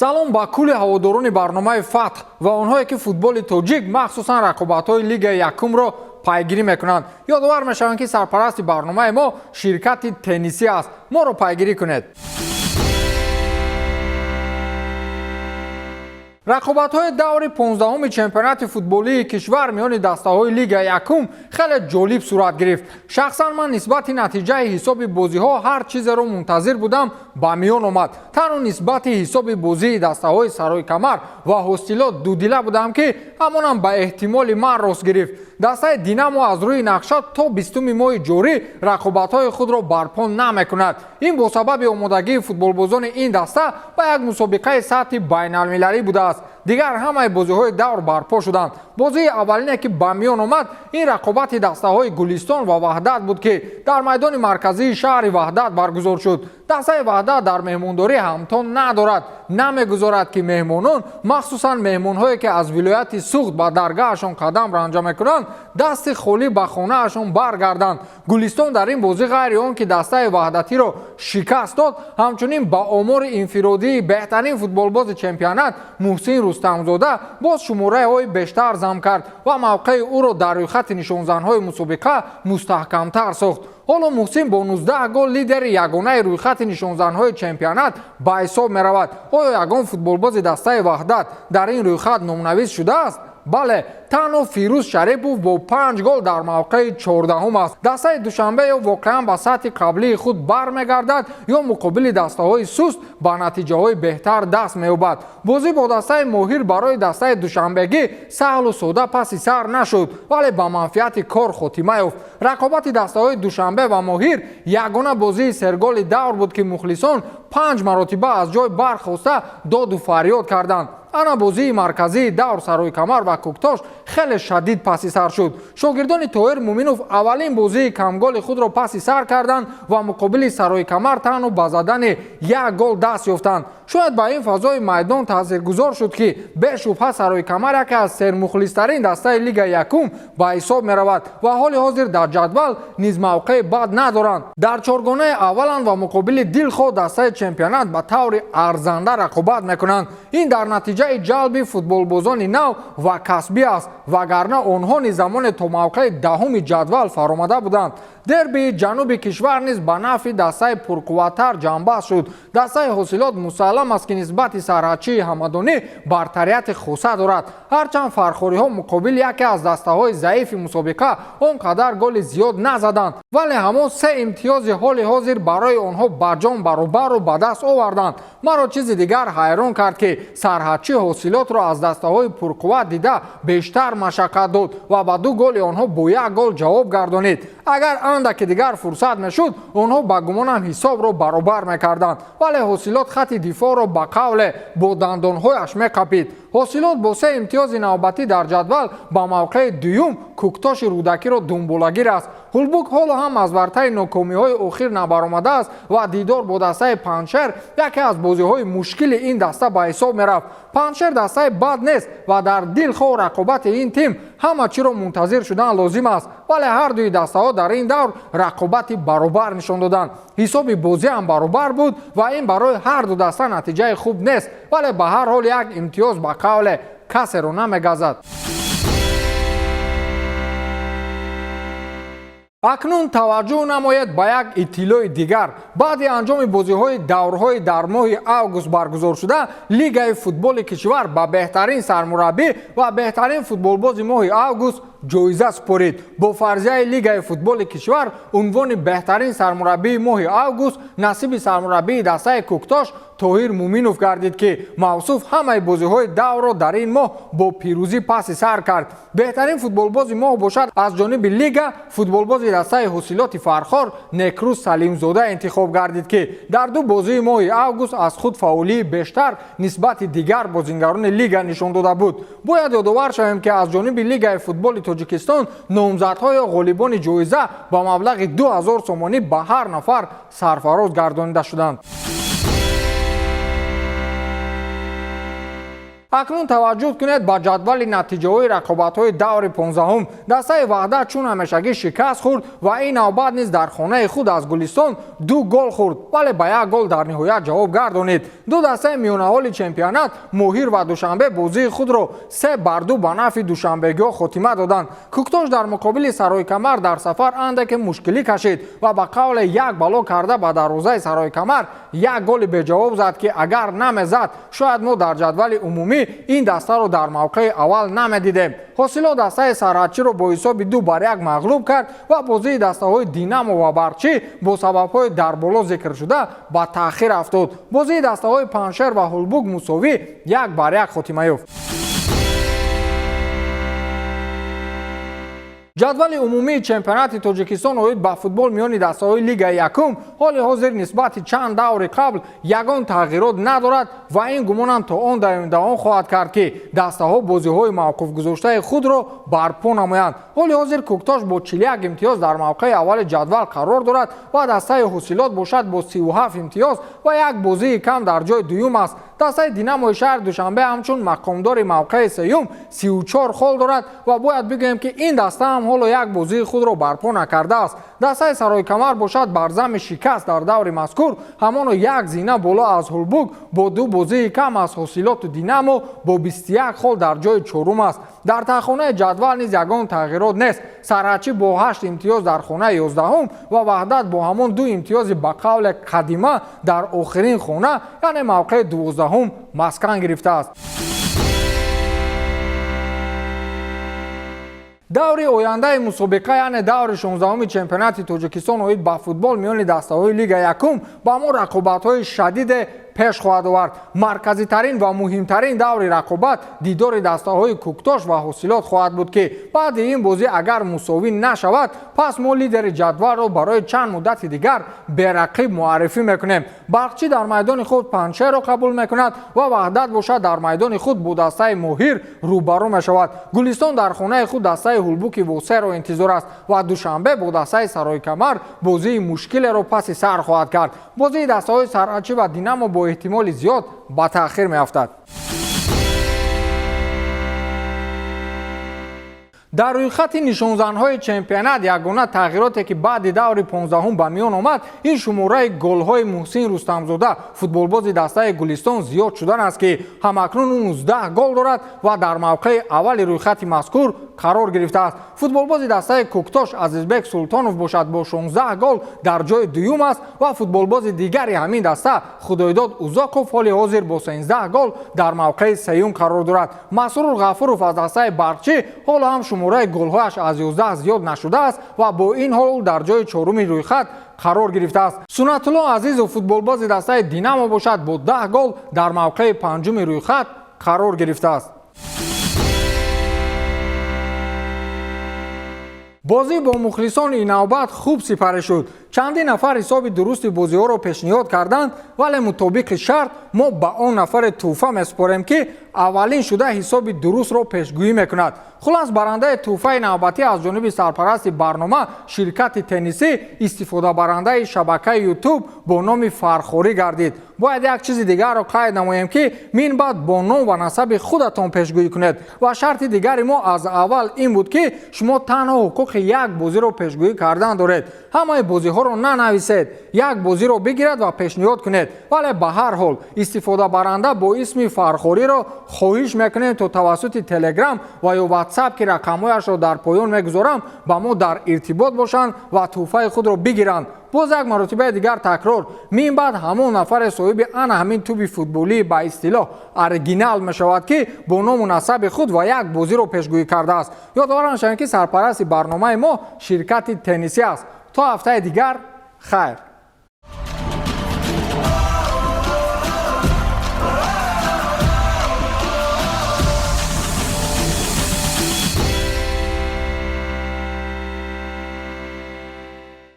Салом ба кулли ҳаводорони барномаи Фатҳ ва онҳое, ки футболи тоҷик, махсусан рақобатҳои Лигаи якумро пайгирӣ мекунанд. Ёдовар мешаванд, ки сарпарасти барномаи мо ширкати теннисӣ аст. Моро пайгирӣ кунед. Рақобатҳои даври 15-уми чемпионати футболии кишвар миёни дастаҳои Лигаи якум хеле ҷолиб сурат гирифт. Шахсан ман нисбати натиҷаи ҳисоби бозиҳо ҳар чизеро мунтазир будам, ба миён омад. Танҳо нисбати ҳисоби бозии дастаҳои Сарои Камар ва Ҳосилот дудила будам, ки ҳамонам ба эҳтимоли ман рост гирифт. Дастаи Динамо аз рӯи нақша то 20-уми моҳи ҷорӣ рақобатҳои худро барпо намекунад. Ин бо сабаби омодагии футболбозони ин даста ба як мусобиқаи сатҳи байналмилалӣ будааст. Дигар ҳамаи бозиҳои давр барпо шуданд. Бозии аввалине, ки ба миён омад, ин рақобати дастаҳои Гулистон ва Ваҳдат буд, ки дар майдони марказии шаҳри Ваҳдат баргузор шуд. Дастаи Ваҳдат дар меҳмондорӣ ҳамто надорад, намегузорад, ки меҳмонон, махсусан меҳмонҳое, ки аз вилояти Суғд ба даргоҳашон қадам ранҷа мекунанд, дасти холӣ ба хонаашон баргарданд. Гулистон дар ин бозӣ ғайри он ки дастаи ваҳдатиро шикаст дод, ҳамчунин ба омори инфиродии беҳтарин футболбози чемпионат Муҳсин Рустамзода боз шумораҳои бештар зам кард ва мавқеи ӯро дар рӯйхати нишонзанҳои мусобиқа мустаҳкамтар сохт. Ҳоло Муҳсин бо 19 гол лидери ягонаи рӯйхати нишонзанҳои чемпионат ба ҳисоб меравад. Оё ягон футболбози дастаи Ваҳдат дар ин рӯйхат номнавис шудааст? Бале, танҳо Фирӯз Шарипов бо 5 гол дар мавқеи 14-ум аст. Дастаи Душанбе ё воқеан ба сатҳи қаблии худ бармегардад, ё муқобили дастаҳои суст ба натиҷаҳои беҳтар даст меёбад. Бозӣ бо дастаи Моҳир барои дастаи душанбегӣ саҳлу сода паси сар нашуд, вале ба манфиати кор хотима ёфт. Рақобати дастаҳои Душанбе ва Моҳир ягона бозии серголи давр буд, ки мухлисон 5 маротиба аз ҷой бархоста доду фарёд карданд. Ана бозии марказии давр Сарои Камар ва Кӯктош хеле шадид паси сар шуд. Шогирдони Тоҳир Муминов аввалин бозии камголи худро паси сар карданд ва муқобили Сарои Камар танҳо ба задани як гол даст ёфтанд. Шояд ба ин фазои майдон таъсиргузор шуд, ки бешубҳа Сарои Камар яке аз сермухлистарин дастаи Лигаи якум ба ҳисоб меравад ва ҳоли ҳозир дар ҷадвал низ мавқеи бад надоранд. Дар чоргонаи авваланд ва муқобили дилхоҳ дастаи чемпионат ба таври арзанда рақобат мекунанд. Ин дар натиҷаи ҷалби футболбозони нав ва касбӣ аст, вагарна онҳо низ замоне то мавқеи 10-уми ҷадвал фаромада буданд. Дербии ҷануби кишвар низ ба нафъи дастаи пурқувваттар ҷамъбаст шуд. Дастаи Ҳосилот мусаллам аст, ки нисбати сарҳадчии ҳамадонӣ бартарияти хоса дорад. Ҳарчанд фархориҳо муқобили яке аз дастаҳои заифи мусобиқа он қадар голи зиёд назаданд, вале ҳамон 3 имтиёзи ҳоли ҳозир барои онҳо ба ҷон баробарро ба даст оварданд. Маро чизи дигар ҳайрон кард, ки сарҳадчӣ Ҳосилотро аз дастаҳои пурқувват дида бештар машаққат дод ва ба 2 голи онҳо бо 1 гол ҷавоб гардонид. Агар андаки дигар фурсат мешуд, онҳо ба гумонам ҳисобро баробар мекарданд, вале Ҳосилот хати дифоъро ба қавле бо дандонҳояш меқапид. Ҳосилот бо 3 имтиёзи навбатӣ дар ҷадвал ба мавқеи дуюм Кӯктоши Рӯдакиро думболагир аст. Ҳулбук ҳоло ҳам аз вартаи нокомиҳои охир набаромадааст ва дидор бо дастаи Панҷшер яке аз бозиҳои мушкили ин даста ба ҳисоб мерафт. Панҷшер дастаи бад нест ва дар дилхоҳ рақобати ин тим ҳама чиро мунтазир шудан лозим аст, вале ҳар дуи дастаҳо дар ин давр рақобати баробар нишон доданд. Ҳисоби бозӣ ҳам баробар буд ва ин барои ҳар ду даста натиҷаи хуб нест, вале ба ҳар ҳол як имтиёз ба қавле касеро намегазад. Акнун таваҷҷӯҳ намоед ба як иттилои дигар. Баъди анҷоми бозиҳои даврҳои дар моҳи август баргузоршуда, Лигаи футболи кишвар ба беҳтарин сармураббӣ ва беҳтарин футболбози моҳи август ҷоиза супорид. Бо фарзияи Лигаи футболи кишвар унвони беҳтарин сармураббии моҳи август насиби сармураббии дастаи Кӯктош Тоҳир Муминов гардид, ки мавсуф ҳамаи бозиҳои даврро дар ин моҳ бо пирӯзӣ паси сар кард. Беҳтарин футболбози моҳ бошад аз ҷониби лига футболбози дастаи Ҳосилоти Фархор Некрӯз Салимзода интихоб гардид, ки дар 2 бозии моҳи август аз худ фаъолии бештар нисбати дигар бозингарони лига нишон дода буд. Бояд ёдовар шавем, ки аз ҷониби Лигаи футболи Тоҷикистон номзадҳо ё ғолибони ҷоиза ба маблағи 2000 сомонӣ ба ҳар нафар сарфароз гардонида шуданд. Акнун таваҷҷӯҳ кунед ба ҷадвали натиҷаҳои рақобатҳои даври 15-ум. Дастаи Ваҳдат чун ҳамешагӣ шикаст хӯрд ва ин навбат низ дар хонаи худ аз Гулистон 2 гол хӯрд, вале ба 1 гол дар ниҳоят ҷавоб гардонид. Ду дастаи миёнаҳоли чемпионат Моҳир ва Душанбе бозии худро 3-2 ба нафъи душанбегиҳо хотима доданд. Кӯктош дар муқобили Саройкамар дар сафар андаке мушкилӣ кашид ва ба қавле як бало карда ба дарвозаи Саройкамар 1 голи беҷавоб зад, ки агар намезад, шояд мо дар ҷадвали умумӣ ин дастаро дар мавқеи аввал намедидем. Ҳосилот дастаи Сарҳадчиро бо ҳисоби 2-1 мағлуб кард ва бозии дастаҳои Динамо ва Барқчӣ бо сабабҳои дар боло зикршуда ба таъхир афтод. Бозии дастаҳои Панҷшер ва Ҳулбук мусовӣ 1-1 хотима ёфт. Ҷадвали умумии чемпионати Тоҷикистон оид ба футбол миёни дастаҳои Лигаи якум ҳоли ҳозир нисбати чанд даври қабл ягон тағйирот надорад ва ин гумонам то он давом хоҳад кард, ки дастаҳо бозиҳои мавқуфгузоштаи худро барпо намоянд. Ҳоли ҳозир Кӯктош бо 41 имтиёз дар мавқеи аввали ҷадвал қарор дорад ва дастаи Ҳосилот бошад бо 37 имтиёз ва як бозии кам дар ҷои дуюм аст. Дастаи Динамои шаҳри Душанбе ҳамчун мақомдори мавқеи сеюм 34 хол дорад ва бояд бигӯем, ки ин даста ҳам ҳоло як бозии худро барпо накардааст. Дастаи Саройкамар бошад бар зами шикаст дар даври мазкур ҳамоно як зина боло аз Ҳулбук бо 2 бозии кам аз Ҳосилоту Динамо бо 21 хол дар ҷои чорум аст. Дар таҳхонаи ҷадвал низ ягон тағйирот нест. Сарҳадчӣ бо 8 имтиёз дар хонаи 11-ум ва Ваҳдат бо ҳамон 2 имтиёзи ба қавле қадима дар охирин хона, яъне мавқеи 12-ум маскан гирифтааст. Даври ояндаи мусобиқа, яъне даври 16-уми чемпионати Тоҷикистон оид ба футбол миёни дастаҳои Лигаи якум ба мо рақобатҳои шадиде пеш хоҳад овард. Марказитарин ва муҳимтарин даври рақобат дидори дастаҳои Кӯктош ва Ҳосилот хоҳад буд, ки баъди ин бозӣ агар мусовӣ нашавад, пас мо лидери ҷадвалро барои чанд муддати дигар берақиб муаррифӣ мекунем. Барқчӣ дар майдони худ Панҷшерро қабул мекунад ва Ваҳдат бошад дар майдони худ бо дастаи Моҳир рӯбарӯ мешавад. Гулистон дар хонаи худ дастаи Ҳулбуки Восеро интизор аст ва Душанбе бо дастаи Саройкамар бозии мушкилеро паси сар хоҳад кард. Бозии дастаҳои Сарҳадчӣ ва Динамо бо эҳтимоли зиёд ба таъхир меафтад. Дар рӯйхати нишонзанҳои чемпионат ягона тағйироте, ки баъди даври 15-ум ба миён омад, ин шумораи голҳои Муҳсин Рустамзода, футболбози дастаи Гулистон, зиёд шудан аст, ки ҳамакнун ӯ 19 гол дорад ва дар мавқеи аввали рӯйхати мазкур қарор гирифтааст. Футболбози дастаи Кӯктош Азизбек Султонов бошад бо 16 гол дар ҷои дуюм аст ва футболбози дигари ҳамин даста Худойдод Узоқов ҳоли ҳозир бо 13 гол дар мавқеи сеюм қарор дорад. Масрур Ғафуров аз дастаи Барқчӣ ҳоло ҳам шумораи голҳояш аз 11 зиёд нашудааст ва бо ин ҳол дар ҷои чоруми рӯйхат қарор гирифтааст. Сунатулло Азизов, футболбози дастаи Динамо бошад бо 10 гол дар мавқеи панҷуми рӯйхат қарор гирифтааст. Бозӣ бо мухлисон ин навбат хуб сипарӣ шуд. Чандин нафар ҳисоби дурусти бозиҳоро пешниҳод карданд, вале мутобиқи шарт мо ба он нафаре тӯҳфа месупорем, ки аввалин шуда ҳисоби дурустро пешгӯӣ мекунад. Хулас, барандаи тӯҳфаи навбатӣ аз ҷониби сарпарасти барнома ширкати теннисӣ, истифодабарандаи шабакаи Ютуб бо номи Фархорӣ гардид. Бояд як чизи дигарро қайд намоем, ки мин баъд бо ном ва насаби худатон пешгӯӣ кунед ва шарти дигари мо аз аввал ин буд, ки шумо танҳо ҳуқуқи як бозиро пешгӯӣ кардан доред. Ҳамаи бозиҳоро нанависед, як бозиро бигирад ва пешниҳод кунед. Вале ба ҳар ҳол истифодабаранда бо исми Фархориро хоҳиш мекунем, то тавассути Телеграм ва ё Ватсап, ки рақамҳояшро дар поён мегузорам, ба мо дар иртибот бошанд ва тӯҳфаи худро бигиранд. Боз як маротибаи дигар такрор, мин баъд ҳамон нафаре соҳиби ана ҳамин тӯби футболии ба истилоҳ оригинал мешавад, ки бо ному насаби худ ва як бозиро пешгӯӣ кардааст. Ёдовар мешавем, ки сарпарасти барномаи мо ширкати теннисӣ аст. То ҳафтаи дигар хайр.